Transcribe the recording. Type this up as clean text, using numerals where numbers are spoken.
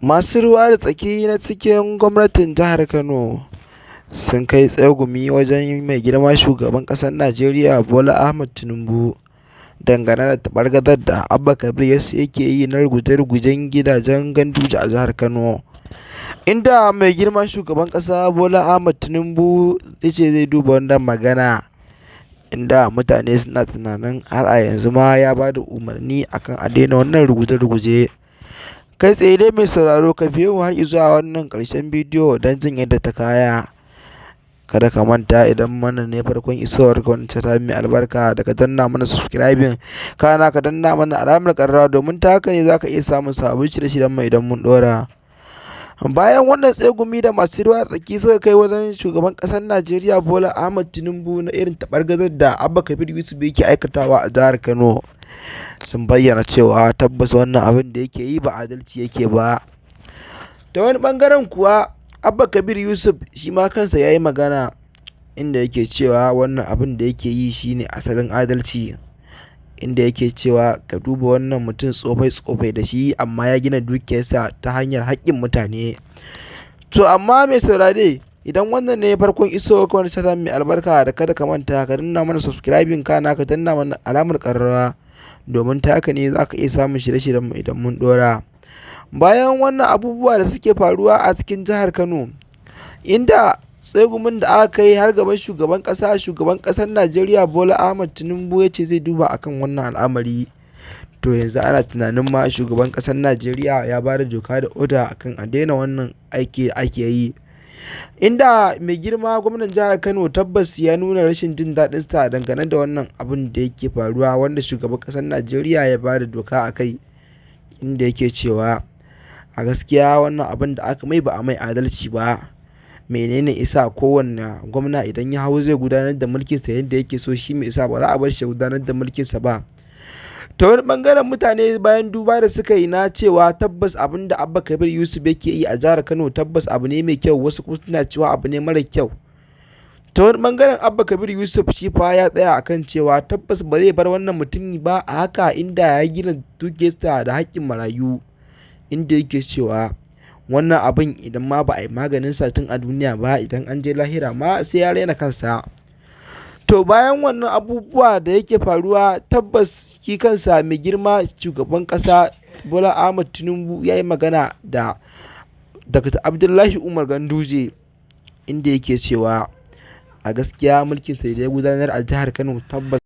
Masu ruwa da tsaki na cikin gwamnatin jihar Kano sun kai tsegumi wajen mai girma shugaban ƙasar Najeriya Bola Ahmed Tinubu dangane da taɓargazar da Abba Kabir Yusuf yake yi na ruguje-rugujen gidajen Ganduje a jihar Kano. Inda mai girma shugaban ƙasa Bola Ahmed Tinubu ya ce zai duba wannan magana, inda mutane suna tunanin har a yanzu ma ya ba da umarni akan a daina wannan ruguje-ruguje. Kai tsaye dai, mai sauraro, ka biyo mu har izuwa wannan ƙarshen bidiyo don jin yadda ta kaya. Kada ka manta, idan wannan ne farkon isowar ka wannan tasha mai albarka, da ka danna mana subscribing, kana ka danna mana alamar ƙararrawa, domin ta haka ne za ka iya samun sabbin shirye-shiryen mu idan mun ɗora. Bayan wannan tsegumi da masu ruwa da tsaki suka kai wajen shugaban ƙasar Najeriya Bola Ahmed Tinubu na irin taɓargazar da Abba Kabir Yusuf yake aikatawa a jihar Kano, sun bayyana cewa tabbas wannan abin da yake yi ba adalci yake ba. Ta wani ɓangaren kuwa, Abba Kabir Yusuf shi ma kansa ya yi magana, inda yake cewa wannan abin da yake yi shine asalin adalci, inda yake cewa ka duba wannan mutum, tsofai-tsofai da shi, amma ya gina dukiyarsa ta hanyar haƙƙin mutane. To amma mai saurare, idan wannan ne farkon isowar ka wannan tasha mai albarka, da kada ka manta ka danna mana subscribing, kana ka danna mana alamar ƙararrawa, domin ta haka ne za ka iya samun shirye-shiryen mu idan mun ɗora. Bayan wannan abubuwa da suke faruwa a cikin jihar Kano, inda tsegumin da aka kai har gaban shugaban ƙasa, shugaban ƙasar Najeriya Bola Ahmed Tinubu ya ce zai duba akan wannan al'amari. To yanzu ana tunanin ma shugaban ƙasar Najeriya ya ba da doka da oda akan a daina wannan aiki da ake yi. Inda mai girma gwamnan jihar Kano tabbas ya nuna rashin jin daɗinsa dangane da wannan abun da yake faruwa, wanda shugaban ƙasar Najeriya ya ba da doka a kai, inda yake cewa a gaskiya wannan abin da aka mai ba a mai adalci ba. Menene isa kowanne gwamna idan ya hau zai gudanar da mulkinsa yadda yake so, shi mai isa ba za a bar shi ya gudanar da mulkinsa ba? Ta wani bangaren, mutane bayan duba da suka yi na cewa tabbas abin da Abba Kabir Yusuf yake yi a jihar Kano tabbas abu ne mai kyau, wasu kuma suna cewa abu ne mara kyau. Ta wani bangaren, Abba Kabir Yusuf shi fa ya tsaya akan cewa tabbas ba zai bar wannan mutumi ba a haka, inda ya gina dukiyarsa da haƙƙin marayu, inda yake cewa wannan abin idan ma ba a yi maganin sa tun a duniya ba, idan an je lahira ma sai ya raina kansa. To bayan wannan abubuwa da yake faruwa, tabbas shi kansa mai girma shugaban ƙasa Bola Ahmed Tinubu ya yi magana da Dr. Abdullahi Umar Ganduje, inda yake cewa a gaskiya mulkinsa da ya gudanar a jihar Kano tabbas